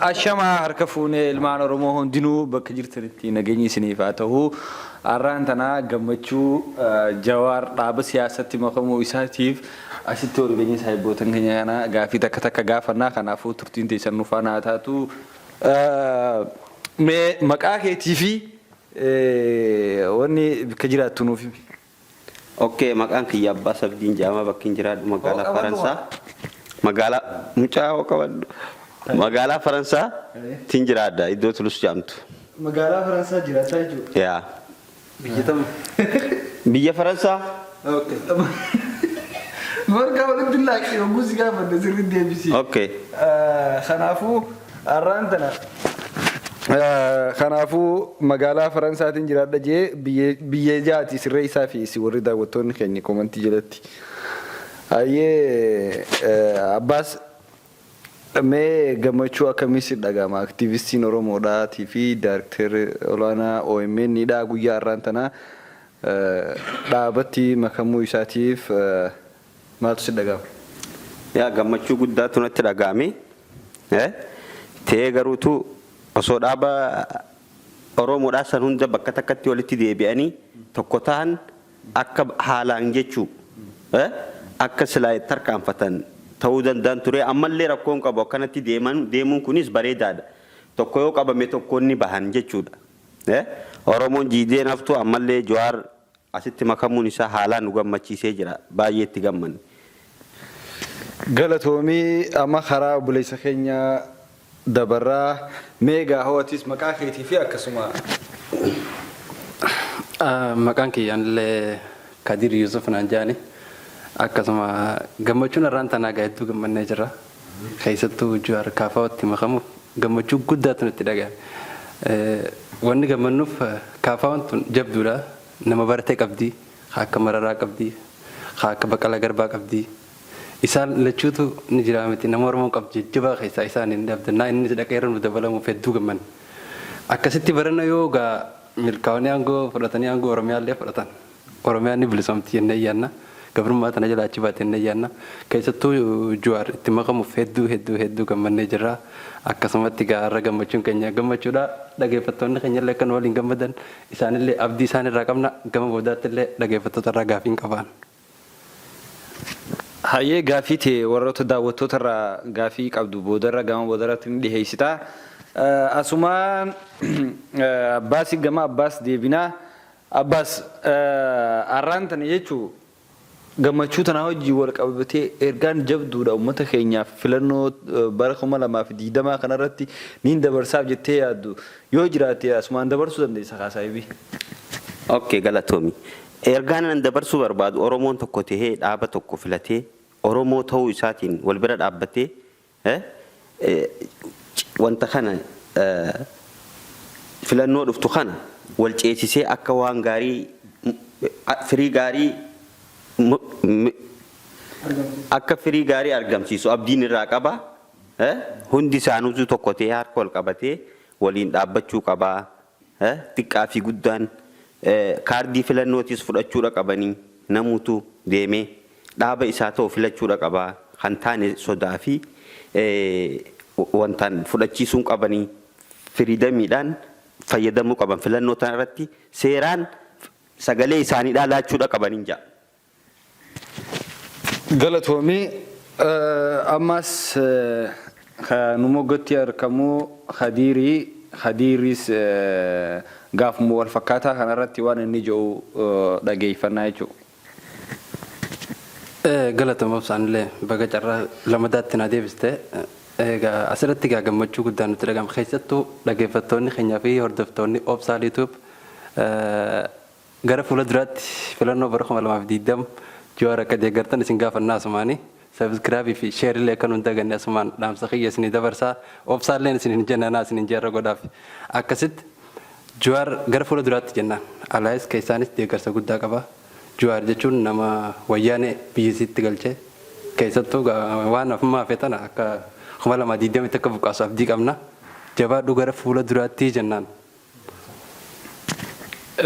Ashamaa harka fuunee ilmaan Oromoo hundinuu bakka jirtanitti nageenyi isiniif haa ta'u. Har'aan tanaa gammachuu Jawaar dhaaba siyaasatti makamuu isaatiif asitti wal geenye saahibbootan keenya kana gaafii takka takka gaafannaa kanaafuu turtiin teessan nu faana haa taatu. Mee maqaa keetii fi wanni bakka jiraattu nuuf himi. Ok maqaan kiyya Abbaas Abdiin jedhama bakkin jiraadhu magaalaa Faransaa magaalaa mucaa hoo qabadhu magaalaa Faransaa tin jiraadha iddoo Tulus jedhamtu. Magaalaa Faransaa jiraataa jechuudha. Yaa. Biyya tam? Biyya Faransaa. Ok. Margaa walitti laaqi yogguu si gaafadhe sirriitti deebisi. Ok. Kanaafuu har'aan tana Kanaafuu magaalaa Faransaatiin jiraadha jee biyya jaati sirreessaa fi isin warri daawwattoonni keenya komantii jalatti. Hayyee Abbaas mee gammachuu akkamii si dhaga'ama aktiivistiin Oromoodhaatii fi daarikteerri olaanaa OMN dha guyyaa har'aan tana dhaabatti makamuu isaatiif maaltu si dhaga'ama? Yaa gammachuu guddaatu natti dhaga'ame. Ta'ee garuutu osoo dhaaba Oromoodhaa san hunda bakka takkatti walitti deebi'anii tokko tahan akka haalaan jechuu akka silaa itti tarkaanfatan ta'uu danda'an ture. Ammallee rakkoo hin qabu akkanatti deeman deemuun kunis bareedaadha. Tokko yoo qabame tokkoon ni bahan jechuudha. Oromoon jiideen haftu ammallee Jawaar asitti makamuun isaa haalaan nu gammachiisee jira. Baay'ee itti gammanne. Galatoomi amma karaa obboleessa keenya dabarraa mee egaa hoo atis maqaa keetii fi akkasuma. Maqaan kiyya anillee Kadir Yusuf naan jedhani. Akkasuma gammachuun har'aan tanaa egaa hedduu gammannee jirra. Keessattuu Jawaar KFOtti makamuuf gammachuu guddaatu nutti dhagahame. Wanni gammannuuf KFOn tun jabduudha. Nama barate qabdi. Ka akka Mararaa qabdi. Ka akka Baqqalaa Garbaa qabdi. Isaan lachuutu ni jiraa miti. Nama Oromoon qabdu jajjabaa keessaa isaan hin abdannaa. Innis dhaqee irra nu dabalamuuf hedduu gammanne. Akkasitti barana yoo gaa milkaa'anii aangoo fudhatanii aangoo Oromiyaallee fudhatan. Oromiyaan ni bilisoomti jennee yaadna. Gabrummaa tana jalaa achi baati jennee yaadna. Keessattuu Juwaar itti makamuuf hedduu hedduu hedduu gammannee jirra. Akkasumatti egaa har'a gammachuun keenya gammachuudha. Dhageeffattoonni keenyallee akka nu waliin gammadan isaanillee abdii isaan irraa qabna. Gama boodaattillee dhageeffattoota irraa gaafii hin qabaan. Hayyee gaafii tee warroota daawwattoota irraa gaafii qabdu boodarra gama boodarratti ni dhiheessita. Asumaan Abbaasi gama Abbaas deebinaa. Abbaas arraan tana jechuu gammachuu tanaa wajjin wal qabatee ergaan jabduudha uummata keenyaaf filannoo bara 2020 kanarratti niin dabarsaaf jettee yaaddu yoo jiraate asumaan dabarsuu dandeessa kaa saahibii. Ok galatoomi. Ergaan an dabarsuu barbaadu Oromoon tokko tahee dhaaba tokko filatee Oromoo tahuu isaatiin wal bira dhaabbatee Wanta kana filannoo dhuftu kana wal ceesisee akka waan gaarii firii gaarii akka firii gaarii argamsiisu abdiin irraa qaba. Hundi isaanuutu tokko ta'ee harka wal qabatee waliin dhaabbachuu qaba. Xiqqaa fi guddaan kaardii filannootis fudhachuudha qabanii namuutu deemee. Dhaaba isaa ta'u filachuudha qaba. Kan taane sodaa fi wantaan fudhachiisuu hin qabanii. Firiidamiidhaan fayyadamuu qaban filannoo tana irratti seeraan sagalee isaaniidhaa laachuudha qabaniin ja'a. Galatoomi. Ammas ka nu moggatti arkamu Kadiiri. Kadiiris gaafuma wal fakkaataa kanarratti waan inni jedhu dhageeffannaa jechuudha. Galatoomi obsa anillee baga carraa lamadaatti na deebiste. Egaa asirratti egaa gammachuu guddaan nutti dhaga'ama. Keessattuu dhaggeeffattoonni keenyaa fi hordoftoonni Obsaa YouTube gara fuula duraatti filannoo bara 2020 Jawaar akka deeggartan isin gaafannaa asumaani. Subscribe fi share illee akka nu hin daganne asumaan dhaamsa kiyya isinii dabarsaa. Obsaalleen isin hin jenne anaa isin hin jeerra godhaaf. Akkasitti Jawaar gara fuula duraatti jennaan. Alaayis keessaanis deeggarsa guddaa qaba. Juwaar jechuun nama Wayyaanee biyya isiitti galche. Keessattuu waan amma hafe tana akka 2020tti akka buqqaasu abdii qabna. Jabaadhu gara fuula duraatti jennaan.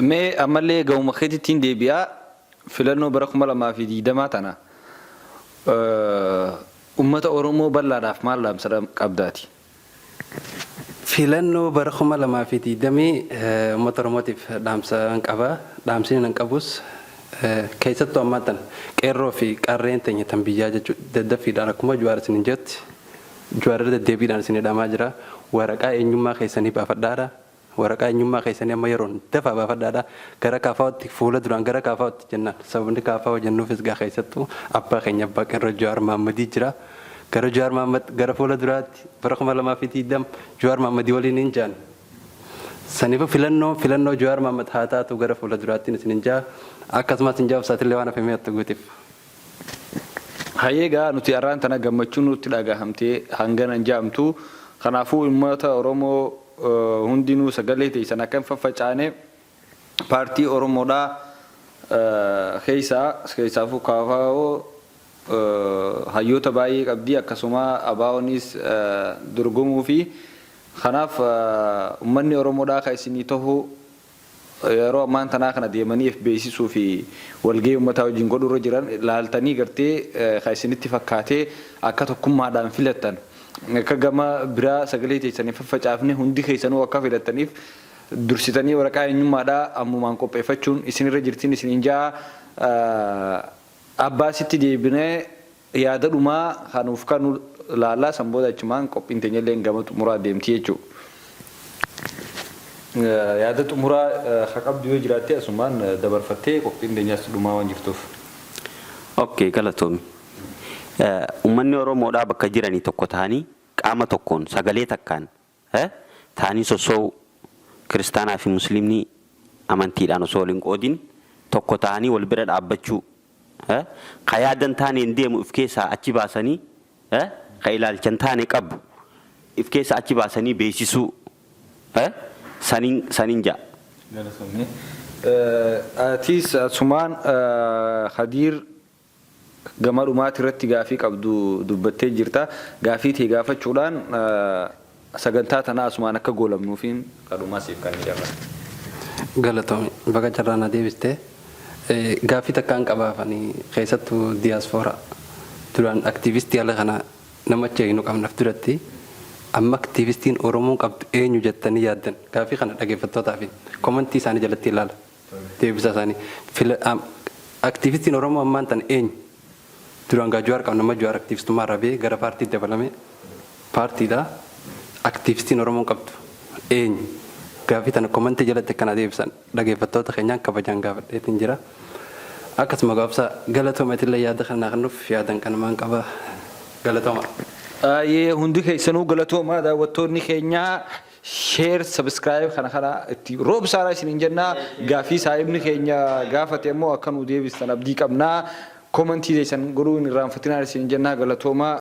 Mee ammallee gamuma keetittiin deebi'a. Filannoo bara 2020 tana ummata Oromoo bal'aadhaaf maal dhaamsa qabdaati? Filannoo bara 2020 uummata Oromootiif dhaamsa hin qaba. Dhaamsi hin qabus keessattuu ammaa tan qeerroo fi qarreen teenya tan biyyaa jechuudha. Daddaffiidhaan akkuma Jawaar isin jetti, Jawaar irra deddeebiidhaan isin hidhamaa jira. Waraqaa eenyummaa keessanii baafadhaadha. Waraqaa eenyummaa keessanii amma yeroon dafaa baafadhaadha. Gara kaafaatti fuula duraan gara kaafaatti jennaan. Sababni kaafaa jennuufis gaa keessattuu abbaa keenya, abbaa qeerroo Jawaar Mahammadii jira. Gara Jawaar Mahammad gara fuula duraatti bara 2020 Jawaar Mahammadii waliin hin jaan. Saniif filannoo Jawaar Mahammad haa taatu gara fuula duraatti isin hin jaa. Akkasumas hin jaa obsaatillee waan hafee mi'attu guutiif. Hayyeegaa, nuti har'aan tana gammachuun nutti dhagahamtee hangana hin jaamtu. Kanaafuu uummata Oromoo hundinuu sagalee teessan akka hin faffacaane, paartii Oromoodhaa keessaa keessaafuu KFO hayyoota baay'ee qabdi, akkasuma ABO'nis dorgomuu fi kanaaf uummanni Oromoodhaa kan isinii ta'u yeroo ammaan tanaa kana deemanii if beeksisuu fi walgahii uummataa wajjin godhurra jiran laaltanii gartee kan isinitti fakkaatee akka tokkummaadhaan filattan, akka gama biraa sagalee teessanii faffacaafne, hundi keessanuu akka filattaniif dursitanii waraqaa eenyummaadhaa ammumaan qopheeffachuun isinirra jirtiin isiniin jaa. Abbaasitti deebinee yaada dhumaa kanuuf kanu laalaa, san booda achumaan qophiin teenya illee gama xumuraa deemti jechuudha. Yaada xumuraa ka qabdu yoo jiraatte asumaan dabarfattee qophiin teenyaas dhumaa waan jirtuuf. Okay, galatoomi. Uummanni Oromoodhaa bakka jiranii tokko ta'anii, qaama tokkoon, sagalee takkaan ta'anii sossoo'u, kiristaanaa fi musliimni amantiidhaan osoo waliin qoodin tokko ta'anii wal bira dhaabbachuu, ka yaadan taaneen deemu if keessaa achi baasanii, ka ilaalchan taane qabu if keessaa achi baasanii beeksisuu saniin ja'a. Atis asumaan Khadiir gama dhumaati irratti gaafii qabdu dubbattee jirta. Gaafii ta'e gaafachuudhaan sagantaa tanaa asumaan akka goolabnuufiin kadhumaa siif kan jirra. Galatoomi, bakka carraa na deebistee. Gaaffii takkaan qabaafanii keessattuu diyaaspooraa duraan aktiivistii ala kana nama achi eegnu qabnaaf duratti, amma aktiivistiin Oromoon qabdu eenyu jettanii yaaddan? Gaaffii kana dhageeffattootaa fi komantii isaanii jalatti ilaala deebisa isaanii. Aktiivistiin Oromoo ammaan tan eenyu? Duraan gaa Jawaar qabna. Amma Jawaar aktiivistummaa irraa ba'ee gara paartii dabalame, paartiidha. Aktiivistiin Oromoon qabdu eenyu? Gaaffii tana komantii jalatti akkana deebisan dhageeffattoota keenyaan kabajaan gaafadheetiin jira. Akkasuma gaafsa galatoomatillee yaada kana kennuuf yaadan kanumaan qaba. Galatooma. Baay'ee hundi keessanuu galatoomaa. Daawwattoonni keenyaa, share, subscribe kana itti roobsaadha isiniin jennaa. Gaaffii saahibni keenya gaafate immoo akka nu deebistan abdii qabnaa. Komantii keessan godhuu hin irraanfatinaa isiniin jennaa. Galatoomaa.